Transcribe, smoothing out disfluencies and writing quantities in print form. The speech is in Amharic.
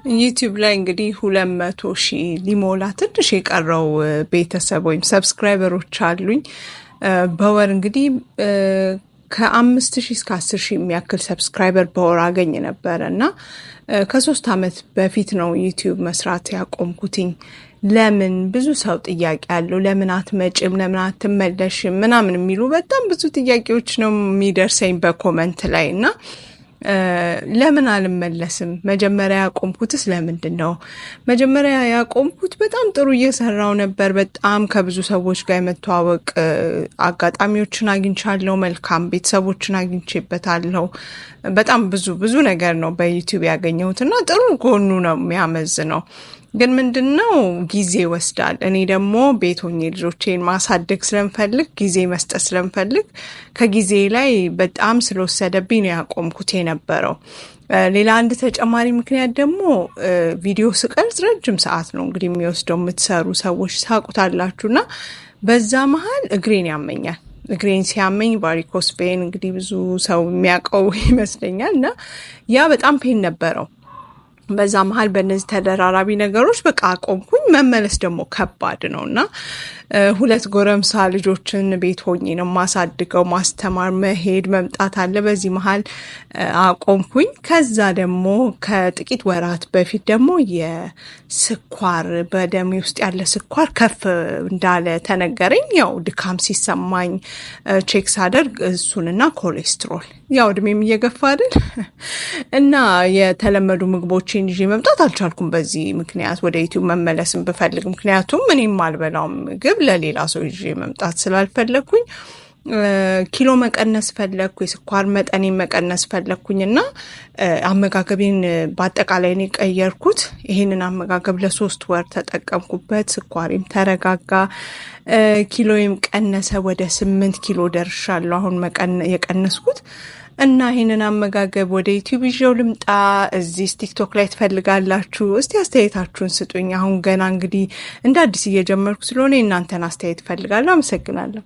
ዩቲዩብ ላይ እንግዲህ 200,000 ሊሞላ ትንሽ የቀረው ቤተሰብ ወይም subscriber ኦች አሉኝ። በወር እንግዲህ ከ5,000 እስከ 10,000 የሚያክል subscriber በወር አገኝ ነበረ እና ከ3 ዓመት በፊት ነው ዩቲዩብ መስራት ያቆምኩትኝ። ለምን ብዙ ሰው ጥያቄ አለው። ለምን አትመጭም? ለምን አትመለሽም? ምናምን የሚሉ በጣም ብዙ ጥያቄዎች ነው የሚደርሰኝ በ comment ላይ። እና ለምን አልመለስም? መጀመሪያ ያቆምኩትስ ለምንድን ነው? መጀመሪያ ያቆምኩት በጣም ጥሩ እየሰራው ነበር። በጣም ከብዙ ሰዎች ጋር የመተዋወቅ አጋጣሚዎችን አግኝቻለሁ። መልካም ቤተሰቦችን አግኝቼበታለሁ። በጣም ብዙ ብዙ ነገር ነው በዩቲዩብ ያገኘሁት እና ጥሩ ጎኑ ነው የሚያመዝነው። ግን ምንድን ነው፣ ጊዜ ይወስዳል። እኔ ደግሞ ቤት ሆኜ ልጆቼን ማሳደግ ስለምፈልግ፣ ጊዜ መስጠት ስለምፈልግ፣ ከጊዜ ላይ በጣም ስለወሰደብኝ ነው ያቆምኩት የነበረው። ሌላ አንድ ተጨማሪ ምክንያት ደግሞ ቪዲዮ ስቀርጽ ረጅም ሰዓት ነው እንግዲህ የሚወስደው፣ የምትሰሩ ሰዎች ታውቁታላችሁ። እና በዛ መሀል እግሬን ያመኛል። እግሬን ሲያመኝ varicose vein እንግዲህ ብዙ ሰው የሚያውቀው ይመስለኛል፣ እና ያ በጣም pain ነበረው። በዛ መሀል በእነዚህ ተደራራቢ ነገሮች በቃ አቆምኩኝ። መመለስ ደግሞ ከባድ ነው እና ሁለት ጎረምሳ ልጆችን ቤት ሆኜ ነው ማሳድገው። ማስተማር፣ መሄድ፣ መምጣት አለ። በዚህ መሀል አቆምኩኝ። ከዛ ደግሞ ከጥቂት ወራት በፊት ደግሞ የስኳር፣ በደሜ ውስጥ ያለ ስኳር ከፍ እንዳለ ተነገረኝ። ያው ድካም ሲሰማኝ check ሳደርግ እሱንና ኮሌስትሮል፣ ያው እድሜም እየገፋ አይደል፣ እና የተለመዱ ምግቦችን ይዤ መምጣት አልቻልኩም። በዚህ ምክንያት ወደ ዩቲዩብ መመለስም ብፈልግ፣ ምክንያቱም እኔም አልበላውም ምግብ ለሌላ ሰው ይዤ መምጣት ስላልፈለግኩኝ ኪሎ መቀነስ ፈለግኩ፣ የስኳር መጠኔን መቀነስ ፈለግኩኝ እና አመጋገቤን በአጠቃላይ ነው የቀየርኩት። ይሄንን አመጋገብ ለ3 ወር ተጠቀምኩበት። ስኳሬም ተረጋጋ፣ ኪሎዬም ቀነሰ። ወደ 8 ኪሎ ደርሻለሁ አሁን የቀነስኩት። እና ይህንን አመጋገብ ወደ ዩቲዩብ ይዤው ልምጣ? እዚህ ቲክቶክ ላይ ትፈልጋላችሁ? እስቲ አስተያየታችሁን ስጡኝ። አሁን ገና እንግዲህ እንደ አዲስ እየጀመርኩ ስለሆነ የእናንተን አስተያየት እፈልጋለሁ። አመሰግናለሁ።